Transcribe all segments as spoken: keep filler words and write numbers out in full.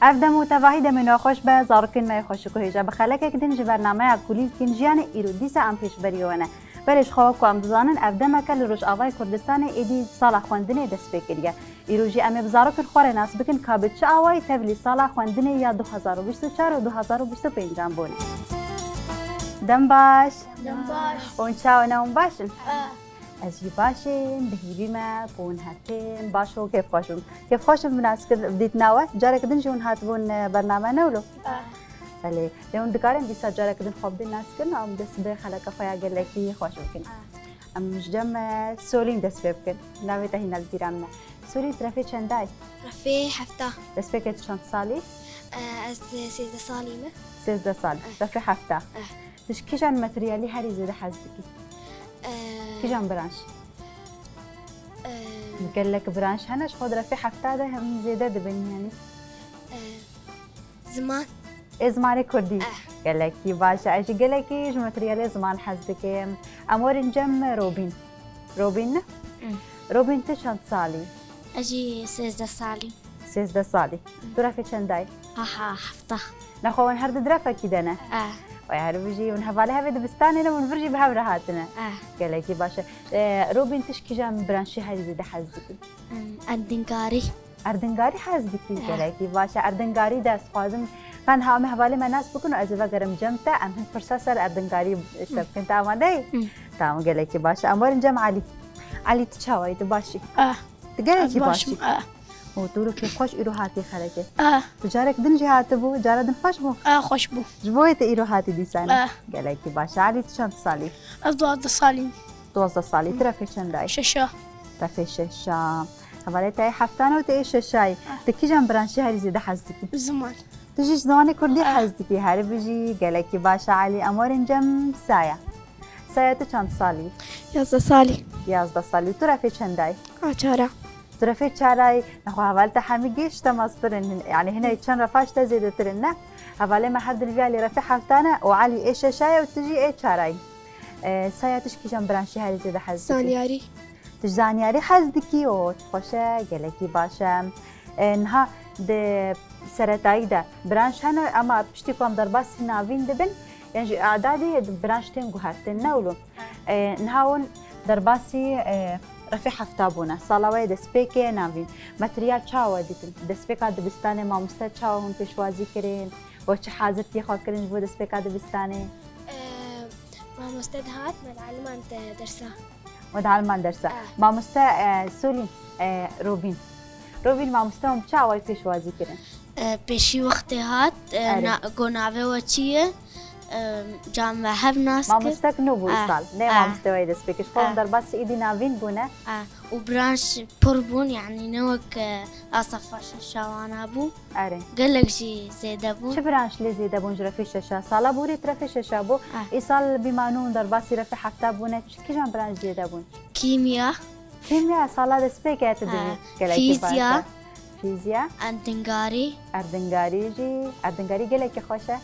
Ev dem û tevahî demê nexweş be, zarokên me yê xweşik û hêja. Bi xelekek din ji bernameya Kulîlkên Jiyanê îro dîsa em pêşberî we ne. Belê ji xwe wek ku em dizanin, ev demeke li Rojavayê Kurdistanê êdî sala xwendinê dest pê kiriye. Îro jî em ê bi zarokên xwe re nas bikin ka bi çi awayî tevlî sala xwendinê ya du hezar û bîst û çar û du hezar û bîst û pêncan bûne. Dem baş. Dem baş. Hûn çawa ne, hûn baş in? Ah. Ez jî baş im, bi hîvî me ku hûn hetin baş û kêfxweş bim. Kêfxweş im bi naskir-, bi dîtina we. Careke din jî hûn hatibûn, e, bername ne wilo? Ah. Belê. Lê hûn dikarin dîsa careke din xwe bidin naskirin, em dest bi xeleka xwe ya gelekî xweş bikin. Ah. Em ji cem, e, Solîn dest pê bikin. Navê te hîna li bîra min e. Solîn, tu refê çendayî? Refê hefta. Destpêkê tu çend salî? Eh, ez sêzdeh salî me. Sêzdeh salî. Eh. Refê hefta. Eh. Tu ji kîjan materyalî herî zêde hez dikî? Eh. Kîjan branş? Eh. Gelek branş hene, ji xwe di refê hefta de hem zêde dibin, yanî. Eh. Ziman. Ê, zimanê kurdî. Eh. Gelekî baş e. Ez jî gelekî ji materyalê ziman hez dikim. Em werin cem Robîn. Robîn ne? Hmm. Robîn, tu çend salî? Ez jî sêzdeh salî. Sêzdeh salî. Tu refê çendayî? Aha, hefta. Nexwe wan her du di refekî de ne? Eh. Waya her bijî, hûn hevalê hev ê dibistanê ne, hûn vir jî bi hev re hatine. Eh. Gelekî baş e. E, Robîn, tu ji kîjan branşî herî zêde hez dikî? Hmm, endingarî. Erdingarî hez dikî, eh, gelekî baş e. Erdingarî de ez dixwazim, ben ha em hevalê me nas bikin û ez ê vegerim cem te, em hin pirsa ser erdingarî şev bikin. Te amade yî? Hı. Tamam, gelekî baş e. Em werin cem Elî. Elî, tu çawa yî? Tu baş î? Eh. Tu gelekî baş î. Ez baş im, eh. Û tu wilo kêfxweş îro hatî xelekê. Eh. Tu carek din jî hatibû, cara din xweş bû? Eh, xweş bû. Ji bo wê tu îro hatî dîsa ne? Eh. Gelekî baş e. Elî, tu çend salî? Ez duwazdeh salî. Duwazdeh salî. Tu refê çendayî? Şeşa. Refê şeşa. Hevalê te yê heftan û tu yê şeşayî. Ah. Tu kîjan branşî herî zêde hez dikî? Ziman. Tu jî ji zimanê kurdî, ah, hez dikî. Her bijî, gelekî baş e Elî. Em werin cem Saya. Saya, tu çend salî? Yazdeh salî. Yazdeh salî. Tu refê çendayî? A çara. Tu refê çarayî. Nexwe hevalê te hemî gêş te mastir in. Yanî hine çend refa ji te zêdetir in, ne? Hevalê me her du li vîya lê refê heftan e û Elî ê şeşayê û tu jî ê çarayî. E, Saya, tu ji kîjan branşî herî zêde hez dikî? Zanyarî. Tu ji zanyarî hez dikî? O, çi xweş e, gelekî baş e. E, niha di seretayî de branş hene, ama piştî ku em derbasî navîn dibin, yan jî îdadê branş tên guhertin, ne wilo? E, niha hûn derbasî, e, refê hefta bûne. Sala we yê destpêkê navîn. Materyal çawa we dîtin? Destpêka dibistanê mamoste çawa hûn pêşwazî kirin? We çi hazirtiyê xwe kirin ji bo destpêka dibistanê? Eee, mamoste dihat, me dialiman de-, dersa. We dialiman dersa. Ah. Mamoste, eee, Solîn, eee, Robîn. Robîn, mamoste hûn bi çi awayî pêşwazî kirin? Eee, pêşî wextê hat, eee, erê, na-, got navê we çi ye? Eee, cem me hev nas kir. Mamostek nû bû, ah, îsal. Ne, ah, mamoste we yê destpêkê. Ji xwe hûn, ah, derbasî êdî navîn bûne. Ah. Û branş pir bûn, yanî ne wek, eee, a sefa şeşa wana bû. Erê. Gelek jî zêde bûn. Çi branş lê zêde bûn ji refê şeşa? Sala borî tu refê şeşa bû. Ah. Îsal bî ma nû derbasî refê hefta bûne. Çi, kîjan branş zêde bûn? Kîmya. Kîmya, sala destpêkê tu dibî. Ah. Gelekî baş e. Fîzya. Fîzya. Erdingarî. Erdingarî jî. Erdingarî gelekî xweş e. Ah.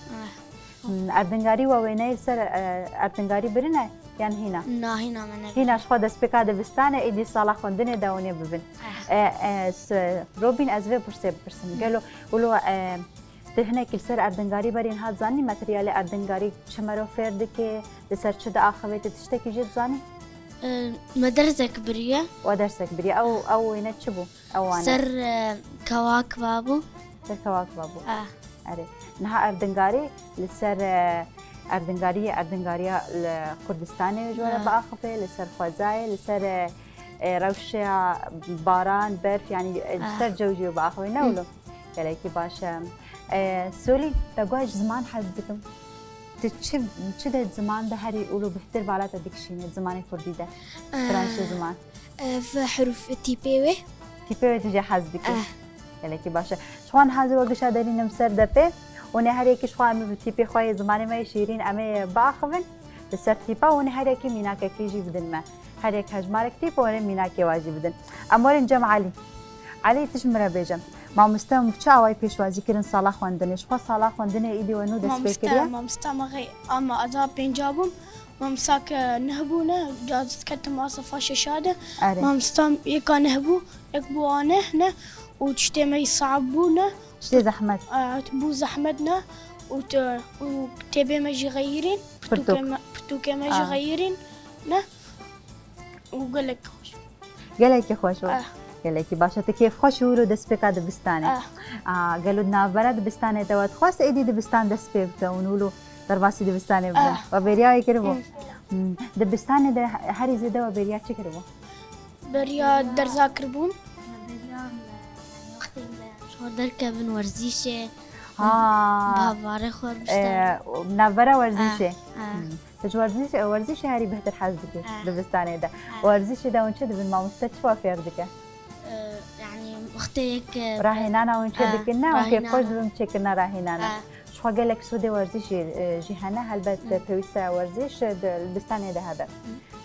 Hmm, erdingarî we wêneyê ser, e, erdingarî birine yan hîna? Na, hîna me nebî. Hîna ji xwe destpêka dibistanê, êdî sala xwendinê de hûn ê bibin. Eh. E, e, s-, Robîn, ez vê pirsê bipirsim. Gelo, wilo, e, tu hinekî li ser erdingarî berî niha zanî, materyalê erdingarî çi mero fêr dike, li ser çi diaxivê, tu tiştekî jê dizanî? E, me dersek biriye. We dersek biriye. Ew, ew wêne çi bû? Ew wane. Ser, e, kewakiba bû. Ser kewakiba bû. Ah. Erê. Niha erdingarî li ser, e, erdingarî, erdingariya li Kurdistanê ji we re, ah, biaxive, li ser xwezayê, li ser, e, e, rewşa baran, berf, yanî, e, li, ah, ser cew jî biaxive, ne wilo? Gelekî baş e. E, Solî, te got ez ji ziman hez dikim. Tu çi, çi de ziman de herî ûlo bihtir bala te dikişîne, zimanê kurdî de? Eh, branşê ziman. Ev herûf tîpê wê. Tîpê wê tu jê hez dikî? Eh. Gelekî baş e. Ji xwe niha we gişa derînim ser depê. Hûn ê her yekî ji xwe em ê bi tîpê xwe yê zimanê me yê şîrîn em ê biaxivin. Li ser tîpa hûn ê her yekî mînakekî jî bidin me. Her yek hejmarek tîp û hûn ê mînakê we jî bidin. Em werin cem Elî. Elî, tu ji min re bêje. Mamoste hûn bi çi awayî pêşwazî kirin sala xwendinê? Ji xwe sala xwendinê êdî we nû dest pê kiriye? Mamoste, mamoste me xey ama ez a pênca bûm. Mamostak neh bûne, ca diketim a sefa şeşa de. Erê. Mamostam yeka neh bû, yek bû a neh ne û tiştê me yî saab bûne Tiştê zehmet. Bû zehmet ne û te- û têbê me jî xeyirîn, Pirtûk. Pirtûkê me- pirtûkê me jî Ah. xeyirîn ne û gelek xweş. Gelekî xweş bû. Ah. Gelekî baş e. Tu kêfxweş û wilo destpêka dibistanê. Ah. Ah, gelo di navbera dibistanê de we dixwest êdî dibistan dest pê bike û wilo derbasî dibistanê bike. Ah. We bêriya wê kiribû. Hmm. Hmm. Dibistanê de herî zêde we bêriya çi kiribû? Beriya derza kiribûn. Wextê me ji xwe derkevin werzîşê, Ha. bavarê xwe E, bişte. navbera werzîşê. Ah, ah. Hmm. Tu ji werzîş, werzîşê herî bêhtir hez dikî Ah. dibistanê de. Ah. Werzîşê de hûn çi dibin? Mamoste çi we fêr dike? Ee, Yani wextê yek e, Rahênana hûn çi Ah, dikin? Ne, hûn kêfxweş rahênana. dibin çêkirina rahênana. Ah. Ji xwe gelek sûdê werzîşê e, jî hene, helbet pêwîst e werzîş e, di dibistanê de hebe.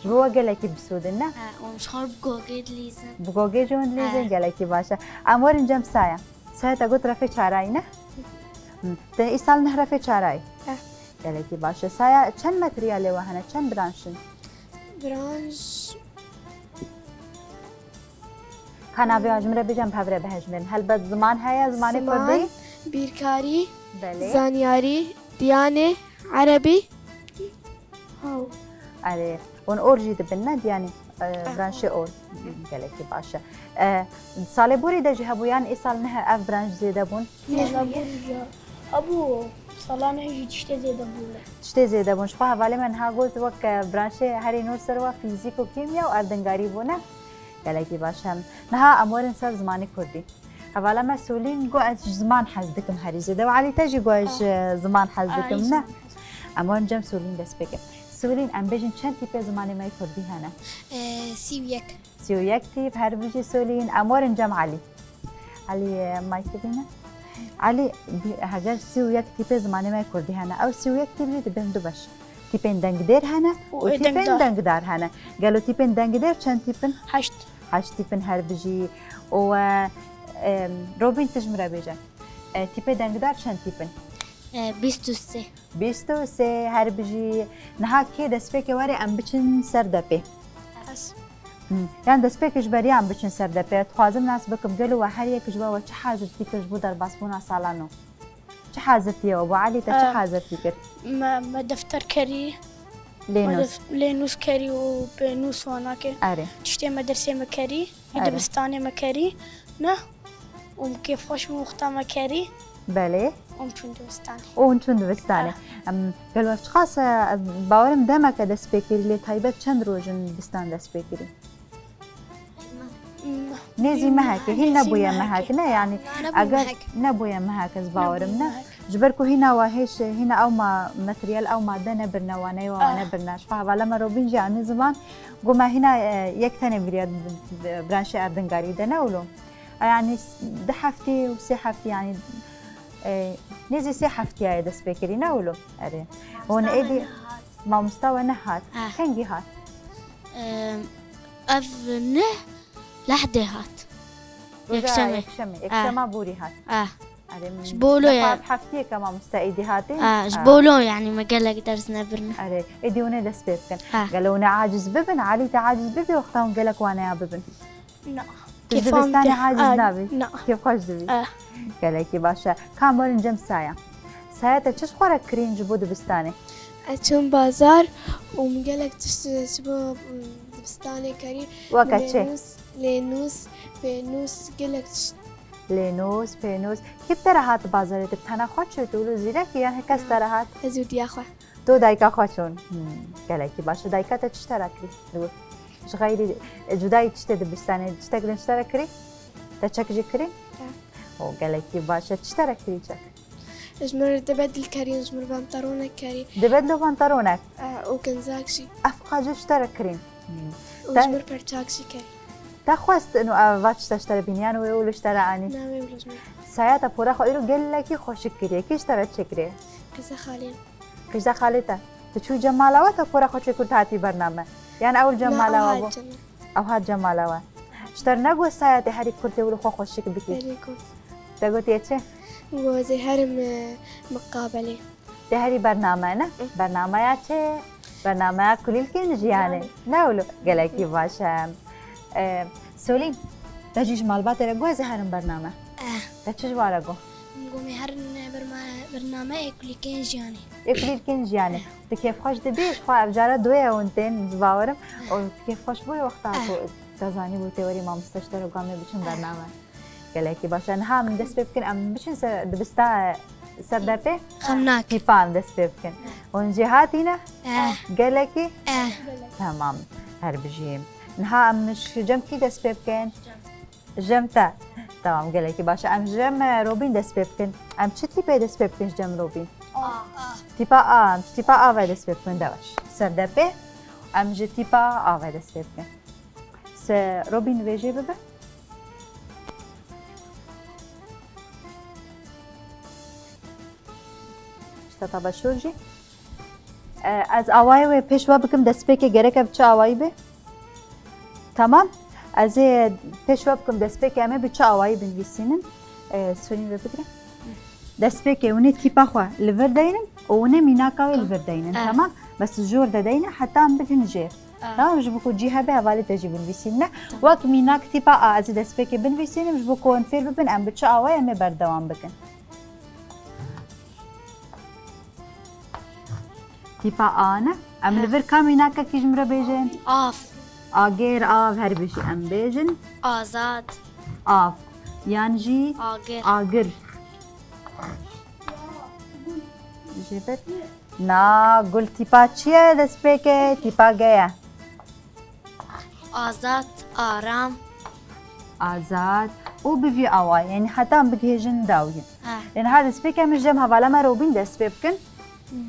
Ji bo we gelekî bi sûd in, ne? Ha, û ji xwe bi gogê dilîzin. Bi gogê jî hûn dilîzin, Ah. gelekî baş e. Em werin cem Saya. Saya te got refê çarayî, ne? Hı. Te îsal neh refê çarayî. Eh. Gelekî baş e. Saya, çend materyalê we hene, çend branş in? Branş Ka navê wan ji min re bêje, em bi hev re bihejmêrin. Helbet ziman heye, zimanê Ziman, kurdî. Bîrkarî, Belê. Zanyarî, Diyanê, Erebî. Haw. Erê. Hûn or jî dibin, ne? Diyanê, e, branşê or. Gelekî baş e. E, salê borî de jî hebû, yan îsal nihe ev branş zêde bûn? Sala borî ya. Hebû, sala nehê jî tiştê zêde bûne. Tiştê zêde bûn. Ji xwe hevalê me niha got wek, e, branşê herî nû ser wa fîzîk û kîmya û erdingarî bûne. Gelekî baş e. Niha em werin ser zimanê kurdî. Hevala me Solîn got ez ji ziman hez dikim herî zêde. Û Elî te jî got ez ji ziman hez Ah, dikim, ji ne? Em werin cem Solîn dest pê kin. Solîn, em bêjin çend tîpê zimanê me yê kurdî hene? Ee, sî û yek. Sî û yek tîp, her bijî Solîn. Em werin cem Elî. Elî, e, mayke bîne. Elî, bî- heger sî û yek tîpê zimanê me yê kurdî hene, ew sî û yek tîp jî dibin du beş. Tîpên dengdêr hene Û û ê tîpên dengdar. dengdar hene. Gelo tîpên dengdêr çend tîp in? Heşt. Heşt tîp in her bijî. Û, e, em, Robîn, tu ji min re bêje. E, tîpê dengdar çend tîp in? Ee, bîst û sê. Bîst û sê her bijî. Niha kê destpêkê were em biçin ser depê? Ez. Hmm. Yan destpêkê ji beriya em biçin ser depê, dixwazim nas bikim, gelo we her yek ji we, we çi hazirtî kir ji bo derbasbûna sala nû? Çi hazirtî ye we? Bo Elî te çi Em, hazirtî kir? Me, me defter kerî, me Lênûs. def- lênûs kerî û pênûs wana kir. Erê. Tiştê me dersê me kerî, Erê. dibistanê me kerî. Ne? Û kêfxweş bû wexta me kerî. Belê. Û çûn dibistanê. Û hûn çûn dibistanê. Em, gelo ev çiqas e, ez bawerim demeke dest pê kirî, lê taybet çend roj in dibistan dest pê kirî? Nêzî mehekê, hîn nebûye mehek, ne? Yanî Na, nebûye eger mehek. Nebûye mehek, ez bawerim, ne? Mehek. Ji ber ku hîna we hêş, hîna ew ma materyal, ew madde nebirne, waneyê we Ah. nebirne. Ji xwe hevala me Robîn jî anî ziman, got me hîna, e, yek tenê biriya branşê erdingarî de, ne wilo? E, yanî s- du heftî û sê heftî, yanî, e, nêzî sê heftiya ye dest pê kirî, ne wilo? Erê. Hûn êdî mamosta we nehat. Ah. Kengî hat? Ee, Ev neh lehdê hat. Roja Yekşemê. Yekşemê. Ah. Yekşema borî hat. Ah. Erê, Ji bolo ye. Heftiyeke mamoste êdî hatî? Ah, ji Ah. bolo yanî me gelek ders nebirine. Erê, êdî hûn ê dest pê bikin. Ah. Gelo hûn ê aciz bibin, Elî te aciz bibî, wexta hûn gelek waneya bibin. Na. Tu ji Kêfam dibistanê tê- aciz Ah, nabî. na. Kêfxweş dibî. Ah. Gelekî baş e. Ka em werin cem Saya. Saya, te çi ji xwe re kirîn ji bo dibistanê? Ez çûm bazar û min gelek tişt ji bo, mm, dibistanê kerî. Weke çi? Lênûs, lênûs, pênûs, gelek tişt. Lênûs, pênûs. Kî bi te re hat bazarê, tu bi tena xwe çûyî, tu wilo zîrek î yan kes te re hat? Ez û diya xwe. Tu dayika xwe çûn. Hmm, gelekî baş. Dayika te çi ji te re kirî? Ji xeyrî, e, cudayî tiştê dibistanê, tiştek din ji te re kirî? Te çek jî kirî? Ya. O, gelekî baş e. Çi ji te re kirî çek? Ji min re dibedil kerî, ji min re pantaronek kerî. Dibedil û pantaronek. E, û kinzak jî. Ev qacî ji te re kirîn. Hmm. Û Te- ji min re perçak jî kerî. Te xwest ino ev va tişta ji te re bîniyan wê û li ji te re anî? Navê wilo ji min. Saya, te pora xwe îro gelekî xweşik kiriye. Kî ji te re çêkiriye? Qîza xalê. Qîza xalê te. Tu çûyî cem mala we, te pora xwe çêkir, tu hatî bername? Yan ew li cem Na, mala ew we bû? hat cem. Ew hat cem mala we. Ji te re negot Saya tê herî kurtê wilo xwe xweşik bikî? Belê got. Te gotiye çi? Got ez ê herim, e, miqabelê. Tê herî bername, ne? Bernameya çi? Bernameya kulîlkên jiyanê. Ne wilo? Gelekî baş e. E, Solîn, te jî ji malbatê re got ez ê herim bername? Eh. Te çi ji wan re got? Gomê her ne birma-, birname ê kulîlkên jiyanê. Ê kulîlkên jiyanê. Tu kêfxweş dibî, ji xwe ev cara doya hûn tên, ez bawer im. Û tu kêfxweş bûyî wexta ku te zanîbû tê werî mamoste ji te re got em ê biçin bername. Gelekî baş e. Niha em dest pê bikin, em biçin ser, dibista ser depê? Xem nake. Tîpa em dest pê bikin. Hûn jê hatîne? Eh. Gelekî? Eh. Temam. Her bijî. Niha em ji cem kî dest pê bikin? Cem te. Tamam, gelekî baş e. Em ji cem, e, Robîn dest pê bikin. Em çi tîpê dest pê bikin ji cem Robîn? A. Tîpa A. Em ji tîpa A ve dest pê bikin. De baş. Ser depê. Em ji tîpa A ve dest pê bikin. Se Robîn vêjê bibe. Ji te tebeşûr jî. E, ez awayê wê pêş we bikim, destpêkê gerek e bi çi awayî be? Tamam. Ez ê pêş we bikim, destpêkê em ê bi çi awayî binivîsînin? E, Sûrîn wê bigire. Destpêkê hûn ê tîpa xwe li vir deynin û hûn ê mînaka wê li vir deynin. Tamam. Tamam. Bes jor de deyne heta em bigihîn jêr. Tamam, ji bo ku cî hebe hevalê te jî binivîsînine. Tamam. Wek mînak tîpa A ez ê destpêkê binivîsînim, ji bo ku hûn fêr bibin em bi çi awayî em ê berdewam bikin. Tîpa A ne? Em li vir ka mînakekî ji min re bêjin? Av. Agir, av, her bijî em bêjin. Azad. Av. Yan jî agir. Agir. Ji vir. Na, gul tîpa çi ye destpêkê? Tîpa G ye. Azad, aram. Azad. Û bi vî awayî, yanî heta em bigihêjin dawiyê. He. Lê niha destpêkê em ji cem hevala me Robîn dest pê bikin. Hmm.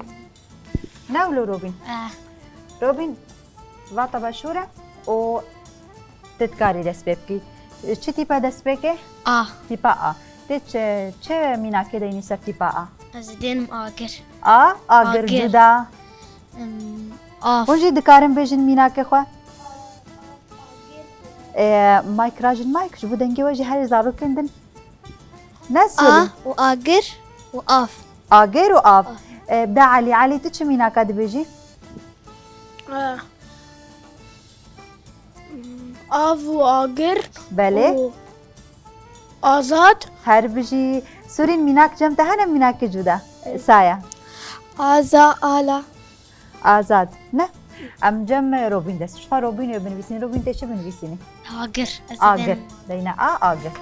Ne wilo Robîn? He. Robîn, va tebeşûr e û tu dikarî dest pê bikî. Çi tîpa destpêkê? A. Tîpa A. Tê çi, çi mînakê deynî ser tîpa A? Ez ê dênim agir. A, agir. Agir. Cuda. Em, av. Hûn jî dikarin bêjin mînakê xwe. Ê, Mike, rajin Mike, ji bo dengê we jî herê zarokên din. Ne A sorî. Û agir û av. Agir û av. Av. Ê, bi de Elî. Elî, tu çi mînaka dibêjî? Ê, av û agir. Belê. Û azad. Her bijî. Sûrîn, mînak cem te hene, mînakê cuda? Saya. Aza, ala. Azad. Ne? Em cem Robîn dest. Ji xwe Robîn wê binivîsînin. Robîn, tê çi binivîsînî? Agir. Ez Agir. Deyne A, agir.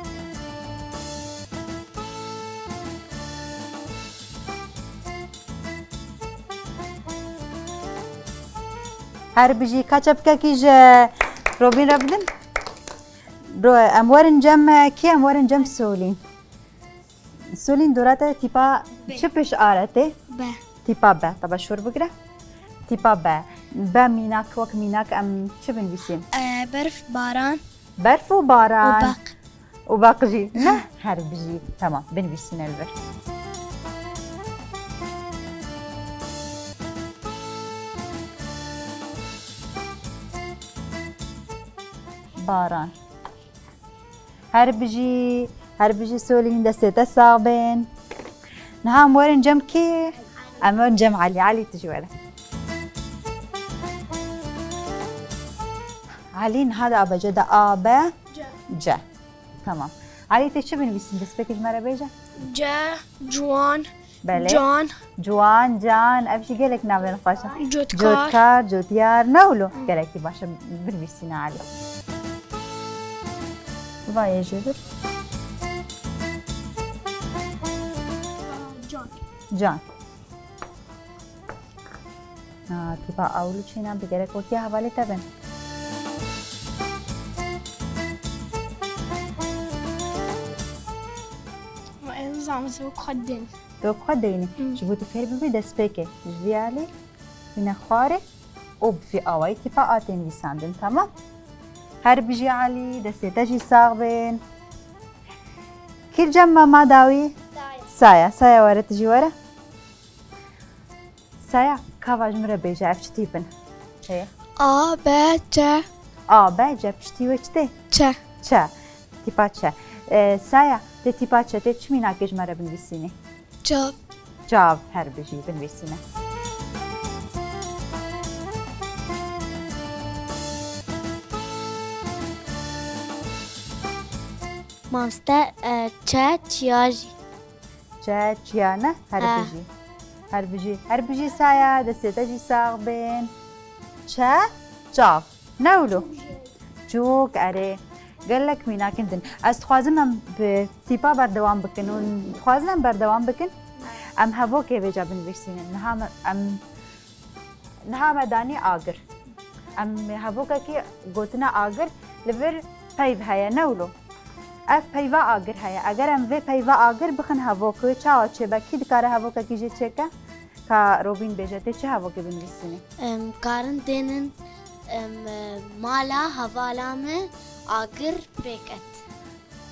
Her bijî, ka çepkekî ji Robîn re bidin. Ro-, em werin cem kî? Em werin cem Solîn. Solîn, dora te tîpa B. Çi pêş are tê? B. Tîpa B. Tebeşûr bigire. Tîpa B. B mînak, wek mînak em çi binivîsîn? E, berf, baran. Berf û baran. Û beq. Û beq jî. Ne? Her bijî. Tamam. Binivîsîne li vir. Baran. Her bijî, her bijî Solîn, destê te sax bên. Niha em werin cem kî? Em werin cem Elî. Elî, tu jî were. Elî, niha di A B C de A, B, C. C. Tamam. Elî, tê çi binivîsîn? Destpêkê ji me re bêje. C, ciwan. Belê. Can. Ciwan, can. Ev jî gelek navên xweş in. Cotkar. Cotkar, cotyar. Ne wilo? Gelekî baş e, binivîsîne Elî. Va yê jê bir. Can. Can. Ha, tîpa ewil û çînan bi gerek wekî hevalê te bin. Ma ez nizanim, ez wek xwe dênim. Tu wek xwe deynî. Hmm. Ji bo tu fêr bibî destpêkê. Ji vî alî bîne xwarê û bi vî awayî tîpa A tên nivîsandin, tamam? Her bijî Elî, destê te jî sax bên. Kî li cem me ma dawî? Saya. Saya. Saya, were tu jî were. Saya, ka va ji min re bêje, ev çi tîp in? Heye. A, B, C. A, B, C, piştî wê çi tê? Ç. Ç. Tîpa Ç. E, Saya, tê tîpa Ç, tê çi mînakê ji me re binivîsînî? Çav. Çav, her bijî, binivîsîne. Mamoste, e, Ç, çiya jî. De çiya ne? Her bijî. Her bijî. Her bijî Saya, destê te jî sax bên. Çe? Çav. Ne wilo? Çok, erê. Gelek mînakên din. Ez dixwazim em bi tîpa berdewam bikin û dixwazin em berdewam bikin. Em hevokê vêca binivîsînin. Niha me, em, niha me danî agir. Em hevokekî gotine agir li vir peyv heye, ne wilo? Ev peyva agir heye. Eger em vê peyva agir bixin hevok, wê çawa çêbe? Kî dikare hevokekî jê çêke? Ka Robîn bêje, tê çi hevokê binivîsînî? Em, karin tênin, em, e, mala hevala me agir pêket.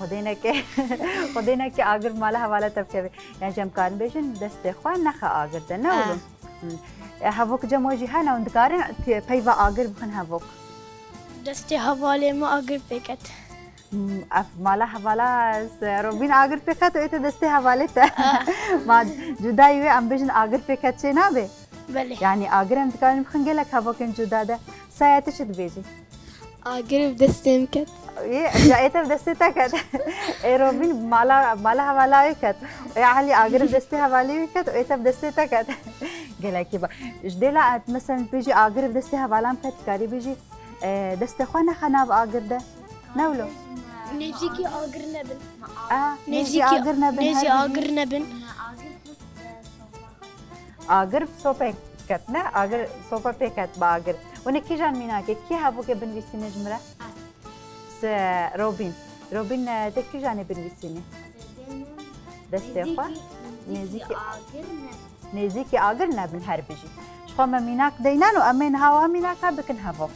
Xwedê neke, Xwedê neke agir mala hevala te bikeve. Yani, em karin bêjin, destê xwe nexe agir de, ne Ah. oğlum? Hı. E, hevok cem o jî hene, hûn dikarin tê-, peyva agir bixin hevok. Destê hevalê me agir pêket. Hmm, ev mala hevala, se-, Robîn agir pêket û ê te destê hevalê te. Ah. Ma cudayî wê em bêjin agir pêket çê nabe? Belê. Yani agir em dikarin bixin gelek hevokên cuda de. Saya, tu çi dibêjî? Agir bi destê min ket. Ê, ya ê te bi destê te ket. Ê Robîn mala, mala hevala wê ket. Ê Elî agir bi destê hevalê wê ket, ê te bi destê te ket. Gelekî ba. Ji dêla et, mesela bêjî agir bi destê hevalan ket, dikarî bêjî, e, destê xwe nexe nav agir de. Ne wilo? Nêzîkî agir nebin. A, nêzî Nêzîkî, agir nebin, nêzî her bijî. Agir nebin. Agir bi sopê ket, ne? Agir, sopa pê ket bi agir. Hûn ê kîjan mînakê, kî hevokê binivîsîne ji min re? Se, Robîn. Robîn, e, te kîjanê binivîsînî? Destê xwe. Nêzîkî, nêzîkî Nêzîkî agir nebin. Nêzîkî agir nebin, her bijî. Ji xwe me mînak deynen û em ê niha wa mînaka bikin hevok.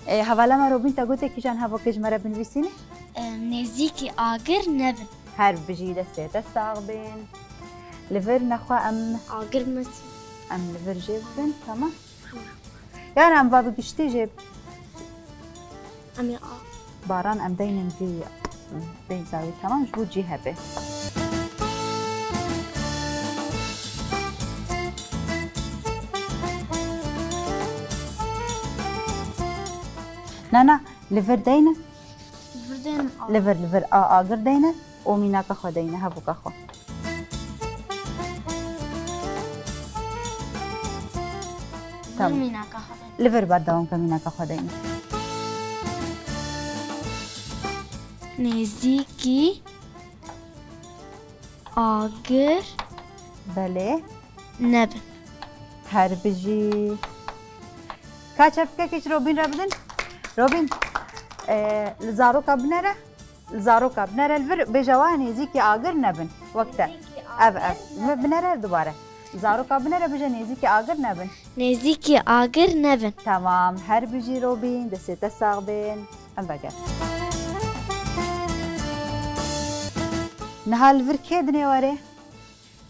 E, hevala me Robîn, te gotê kîjan hevokê ji me re binivîsînî? Em, nêzîkî agir nebin. Her bijî, destê te sax bên. Li vir nexwe em Agir mesin. Em li vir jê bibin, tamam. Yan em va bi giştî jê. Em ê a- Baran em deynin vî, vê zavî, tamam, ji bo cî hebe. Na, na, li vir deynin. Li vir deynin a. Li vir, li vir a, agir deynin. û mînaka xwe deyne, hevoka xwe. Tamam. Mînaka xwe deyne. Li vir berdewam ke, mînaka xwe deyne. Nêzîkî agir Belê. nebin. Her bijî. Ka çepkekê ji Robîn re bidin. Robîn, e, li zaroka binere. Li zaroka binere li vir, bêje wa nêzîkî agir nebin. Wek te. Ev, ev. Binere dubare. Zaroka binere bêje nêzîkî agir nebin. Nêzîkî agir nebin. Tamam. Her bijî Robîn, destê te sax bên. Em veger. Niha li vir kê dinê were?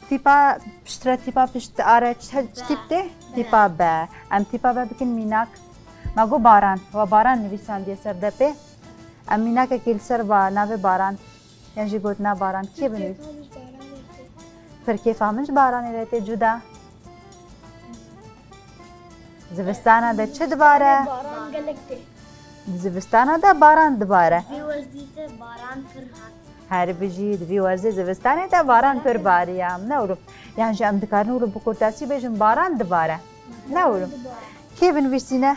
Tîpa piştre, tîpa pişt are çi, çi tîp tê? Tîpa be. Em tîpa be bikin mînak. Ma got baran. Wa baran nivîsandiye ser depê. Em mînakekî li ser va navê baran. Yan jî gotina baran. Kê binivîs? Pir kêfa min ji baranê re tê cuda. Zivistana de çi dibare? Baran gelek tê. Di zivistana de baran dibare. Vî werzî de baran pir hat. Her bijî, di vî werzê zivistanê de baran pir bariya. Ne wilo? Yan jî em dikarin wilo bi kurtasî bêjin baran dibare. Ne wilo? Kê binivîsîne?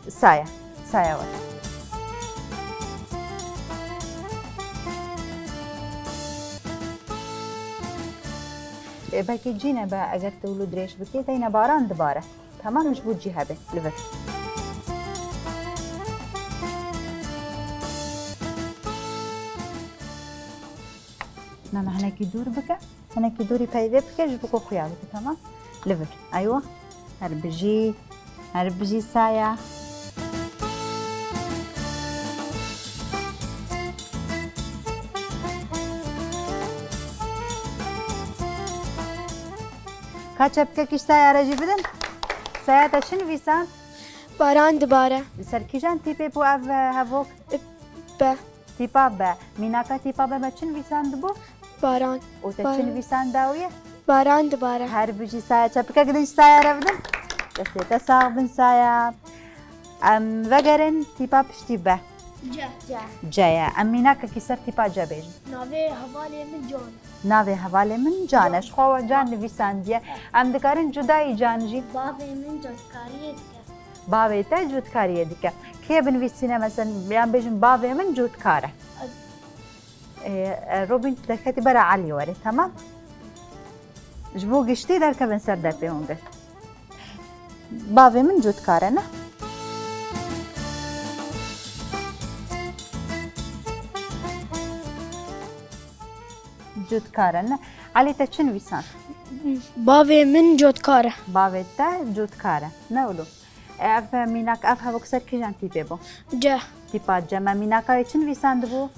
Saya. Saya we. E, belkî cî nebe, eger tu wilo dirêj bikî, deyne baran dibare. Tamam, ji bo cî hebe li vir. Nana hinekî dûr bike. Hinekî dûrî peyvê bike, ji bo ku xuya bike, tamam? Li vir. Eywa. Her bijî. Her bijî Saya. Ka çepkekî ji Saya re jî bidin. Saya, te çi nivîsand? Baran dibare. Li ser kîjan tîpê bû ev, e, hevok? Be. Tîpa be. Mînaka tîpa be me çi nivîsandibû? Baran. Û te çi nivîsand dawiye? Baran dibare. Her bijî Saya. Çepikek din ji Saya re bidin. Destê te sax bin Saya. Em vegerin tîpa piştî be. C. C. C ye. Em mînakekî ser tîpa C bêjin. Navê hevalê min Can e. Navê hevalê min Can e. Can. Ji xwe we Can nivîsandiye. Em dikarin cudayî Can jî. Bavê min cotkariyê dike. Bavê te cotkariyê dike. Kê binivîsîne mesela, yan bêjin bavê min cotkar e. Ed- Ê, e, Robîn, tu derketî bera Elî werê, temam? Ji bo giştî derkevin ser depê hûn de. Bavê min cotkar e, ne? Cotkar e, ne? Elî, te çi nivîsand? Bavê min cotkar e. Bavê te cotkar e, ne wilo? Ev mînak, ev hevok ser kîjan tîpê bû? C. Tîpa C. Me mînaka wê çi nivîsandibû?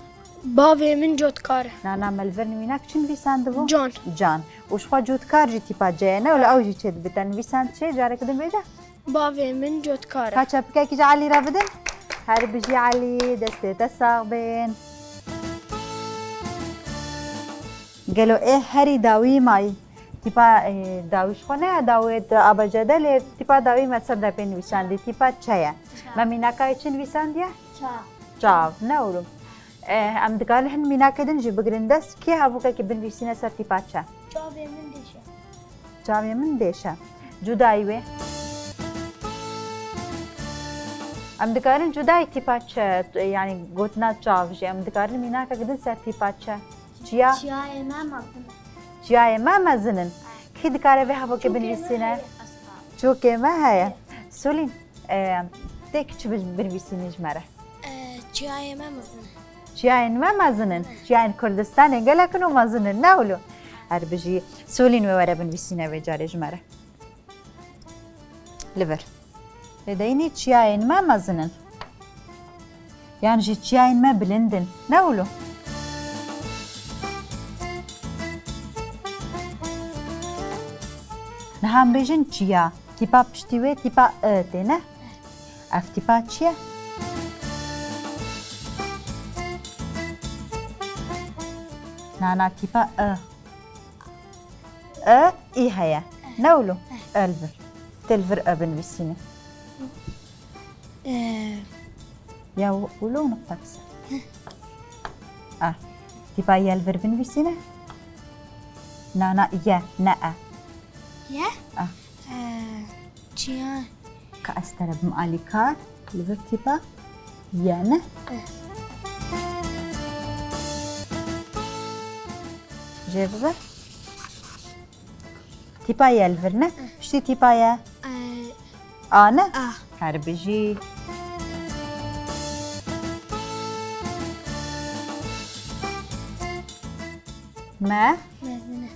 Bavê min cotkar e. Na, na, me li vir mînak çi nivîsandibû? Can. Can. Û ji xwe cotkar jî tîpa C ye, ne wilo? Ew jî çêdibe. Te nivîsand çi? Careke din bêje. Bavê min cotkar e. Ka çepikekî ji Elî re bidin. Her bijî Elî, destê te sax bên. Gelo ê herî dawî mayî? Tîpa, e, dawî ji xwe ne, dawê di A B C'de, lê tîpa dawî me ser depê nivîsandî. Tîpa çe ye. Çav. Me mînaka wê çi nivîsandiye? Çav. Çav, ne wilo. E, em dikarin hin mînakê din jî bigirin dest. Kê hevokekî binivîsîne ser tîpa çe? Çavê min dêş e. Çavê min dêş e. Cudayî wê. Em dikarin cudayî tîpa çe, yanî gotina çav jî, em dikarin mînakek din ser tîpa çe? Çiya? Çiyayê me mezin e. Çiyayê me mezin in. Kî dikare vê hevokê binivîsîne? Çokê me heye. Solîn, e, tê kî çi bin-, binivîsînî ji me re? E, çiyayê me mezin e. Çiyayên me mezin in. Çiyayên Kurdistanê gelek in û mezin in, ne wilo? Her bijî. Solîn, wê were binivîsîne vê carê ji me re. Li vir. Lê deynî çiyayên me mezin in. Yan jî çiyayên me bilind in. Ne wilo? Niha em bêjin çiya. Tîpa piştî wê tîpa I tê, ne? Ev tîpa çi ye? Na, na, tîpa I. I, î heye. Ne wilo? I li vir. Tê li vir I binivîsîne. E. Ya wilo nokta kisa. I. Tîpa ye li vir binivîsîne. Na, na, ye, ne e. Ye? I. E, çiya. Ka ez te re bim alîkar, li vir tîpa ye, ne? Eh. Jê bibe. Tîpa ye li vir, ne? Eh. Piştî tîpa ye. Eh. A, ne? A. Her bijî. Me? Mezin e.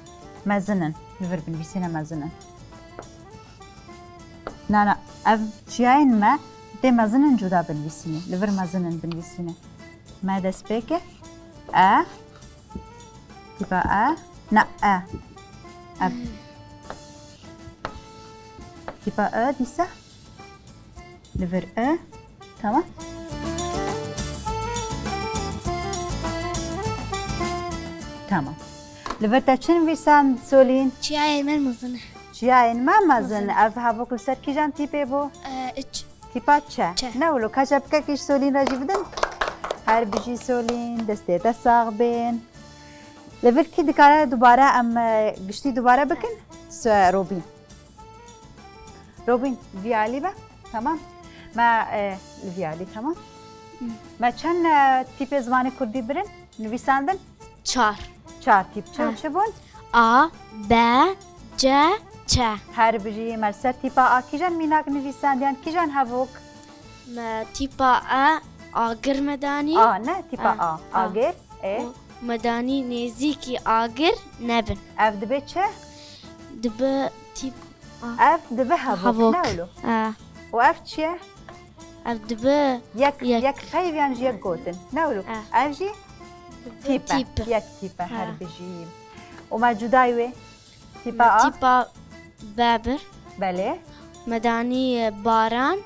Mezin in. Li vir binivîsîne mezin in. Na, na, ev çiyayên me tê mezin in cuda binivîsîne. Li vir mezin in binivîsîne. Me destpêke. E. Tîpa E. Na, E. Ev. Hmm. Tîpa E dîsa. Li vir E. Tamam. Tamam. Li vir te çi nivîsand, Solîn? Çiyayên me mezin e. Çiyayên me mezin. Mezin. Ev hevok li ser kîjan tîpê bû? E, üç. Tîpa çe. Çe. Ne wilo, ka çepikekî ji Solîn re jî bidin. Her bijî Solîn, destê te sax bên. Li vir kî dikare dubare em, e, giştî dubare bikin? Su-, Robîn. Robîn, vî alî be. Tamam. Me, e, vî alî, tamam. Hı. Me çend, e, tîpê zimanê kurdî birin? Nivîsandin? Çar. Çar tîp. Çi û çi bûn? A, B, C, Ç. Her bijî. Me li ser tîpa A kîjan mînak nivîsandiyan, kîjan hevok? Me tîpa A, agir me danî. A, ne, tîpa A. A. A. Agir, e? Û me danî nêzîkî agir nebin. Ev dibe çi? Dibe tîp A. Ev dibe hevok, hevok. Ne wilo? A. Û ev çi ye? Ev dibe yek, yek. Yek xeyv yan jî yek gotin. Ne wilo? A. Ev jî tîp e. Tîp. Yek tîp e, ha, her bijî. Û me cudayî wê? Tîpa A. Tîpa B bir. Belê. Me danî, e, baran.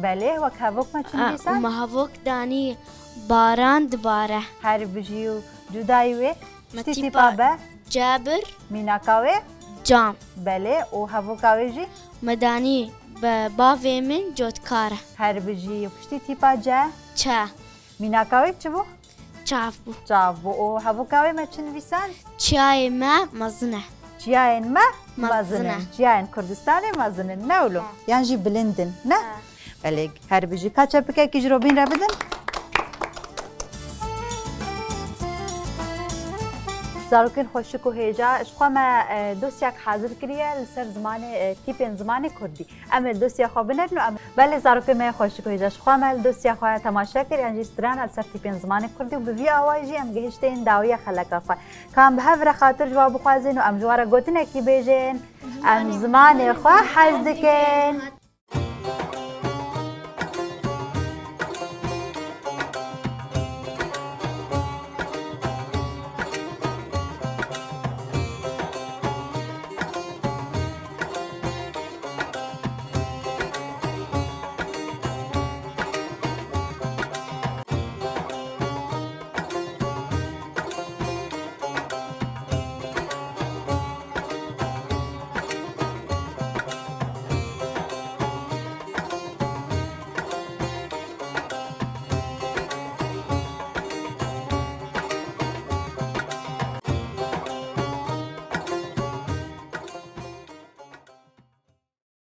Belê, wek hevok me çi nivîsand? A, û me hevok danî baran dibare. Her bijî û cudayî wê? Me piştî tîpa, tîpa B. C bir. Mînaka wê? Cam. Belê, û hevoka wê jî? Me danî be-, bavê min cotkar e. Her bijî û piştî tîpa C? Çe. Mînaka wê çi bû? Çav bû. Çav bû. Û hevûka wê me çi nivîsand? Çiyayê me mezin e. Çiyayên me mezin in. Mezin e. Çiyayên Kurdistanê mezin in, ne wilo? Ha. Yan jî bilind in, ne? Ha. Belê, her bijî. Ka çepikekî ji Robîn re bidin. Zarokên xweşik û hêja, ji xwe me, e, dosyek hazir kiriye li ser zimanê, e, tîpên zimanê kurdî. Em ê li dosya xwe binerin û em, belê zarokên me xweşik û hêja, ji xwe me li dosya xwe temaşe kir, yan jî strana li ser tîpên zimanê kurdî û bi vî awayî jî em gihiştên dawiya xeleka xwe. Ka em bi hev re xatir ji we bixwazin û em ji we re gotinekî bêjin, em zimanê xwe hez dikin.